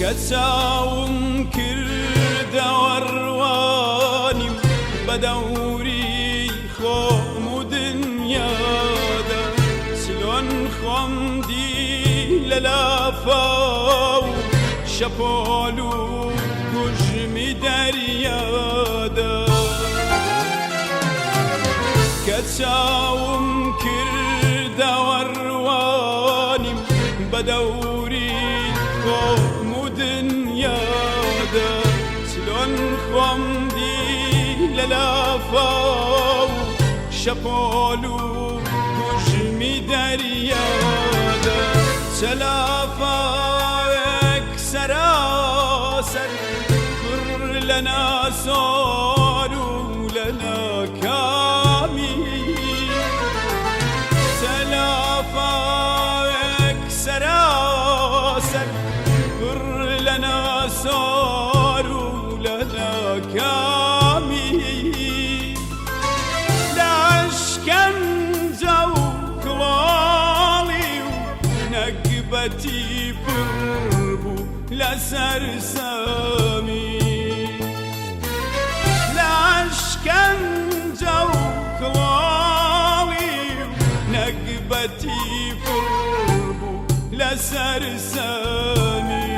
کە چاوم کردەوە ڕوانیم بە دەوری خۆم و دنیادا، چلۆن خۆم دی لە لافاو و شەپۆل و گوژمی دەریادا. کە چاوم کردەوە ڕوانیم بە دەوری خۆم و دنیادا، چلۆن خۆم دی لە لافاو و شەپۆل و گوژمی دەریادا. چە لافاوێک سەراسەر پڕ لە ناسۆر و لە ناکامی، چە لافاوێک سەراسەر پڕ لە ناسۆر و لە ناکامی، لە ئەشکەنجە و کڵۆڵی و نەگبەتی پڕ بوو لە سەرسامی، لە ئەشکەنجە و کڵۆڵی و نەگبەتی پڕ بوو لە سەرسامی.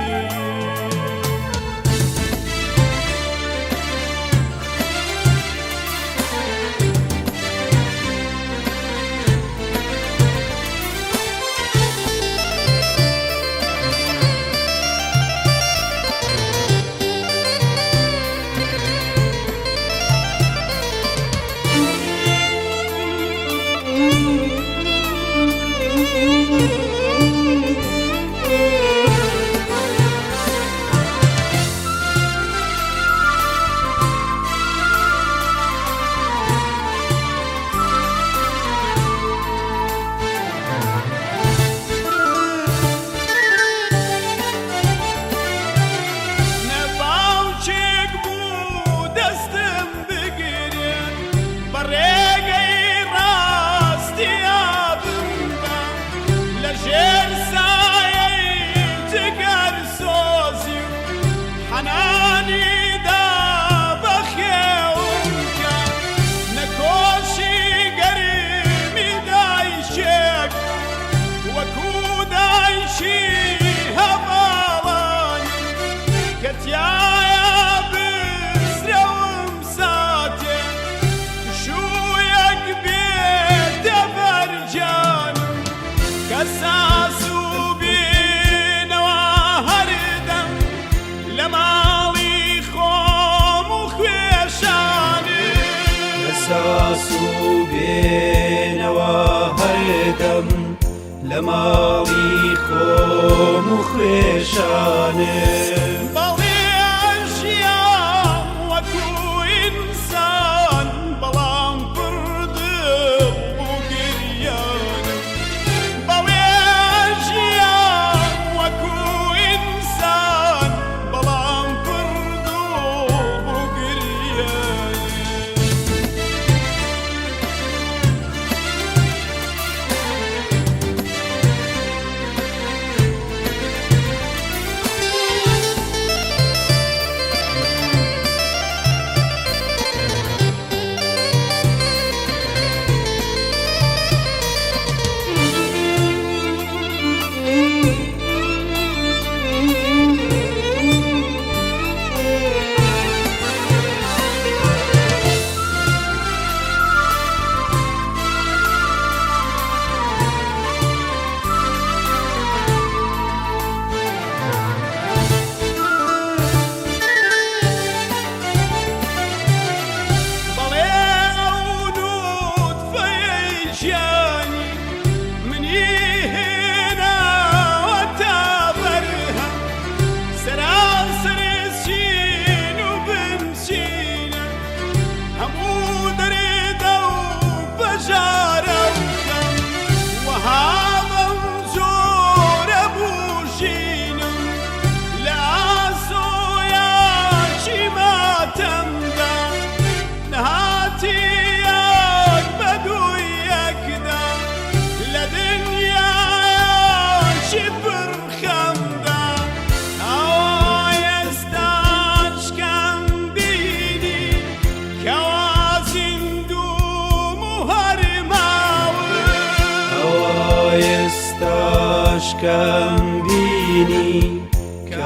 نە باوکێک بوو دەستم بگرێ، بە ڕێگەی ڕاستیا بمبا، لە ژێر سایەی جگەر سۆزی و حەنانیدا بەخێوم کە. نە کۆشی گەرمی دایکێک وەکو دایکی هەڤاڵانم کە تیایا بسرەوم ساتێ پشوویەک بێتە بەر گیانم، کە ساز و بینەوە هەردەم لە ماڵی خۆم و خوێشانم. کە ساز و بینەوە هەردەم لە ماڵی خۆم و خوێشانم. بەڵێ ئەژیام وەکو ئینسان، بەڵام پڕ دڵ بوو گریانم. بەڵێ ئەژیام وەکو ئینسان، بەڵام پڕ دڵ بوو گریانم.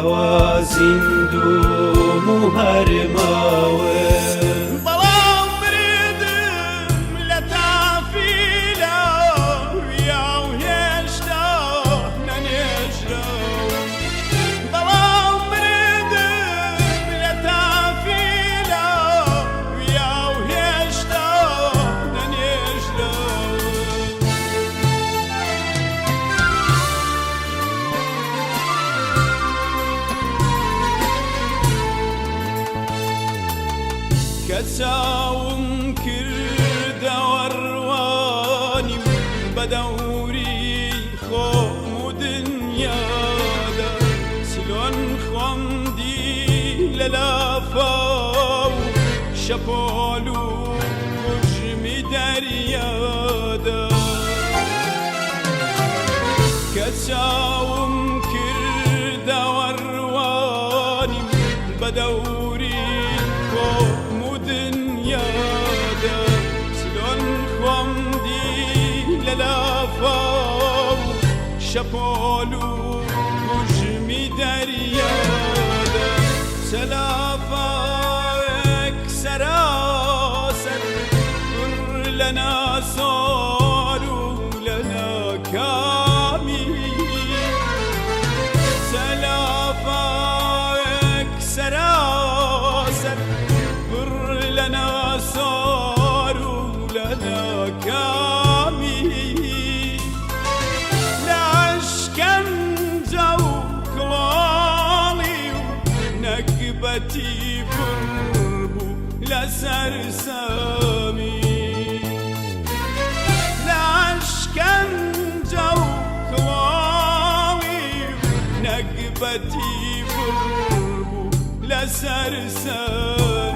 ئەوا زیندووم و هەر ماوم. بەڵام مردم لە تافیلە ویا و هێشتا نەنێژراوم. بەڵام مردم لە تافیلە ویا و هێشتا نەنێژراوم. کە چاوم کردەوە ڕوانیم بە دەوری خۆم و دنیادا، چلۆن خۆم دی لە لافاو و شەپۆل و کوژمی دەریادا. کە چاوم کردەوە ڕوانیم بە دەوری خۆم و دنیادا، چلۆن خۆم دی لە لافاو و شەپۆل و کوژمی دەریادا. چە لافاوێک سەراسەر پڕ لە ناسۆر و لە ناکامی، چە لافاوێک سەراسەر پڕ لە ناسۆر و لە ناکامی، لە ئەشکەنجە و کڵۆڵی و نەگبەتی پڕ بوو لە سەرسامی، لە ئەشکەنجە و کڵۆڵی و نەگبەتی پڕ بوو لە سەرسامی.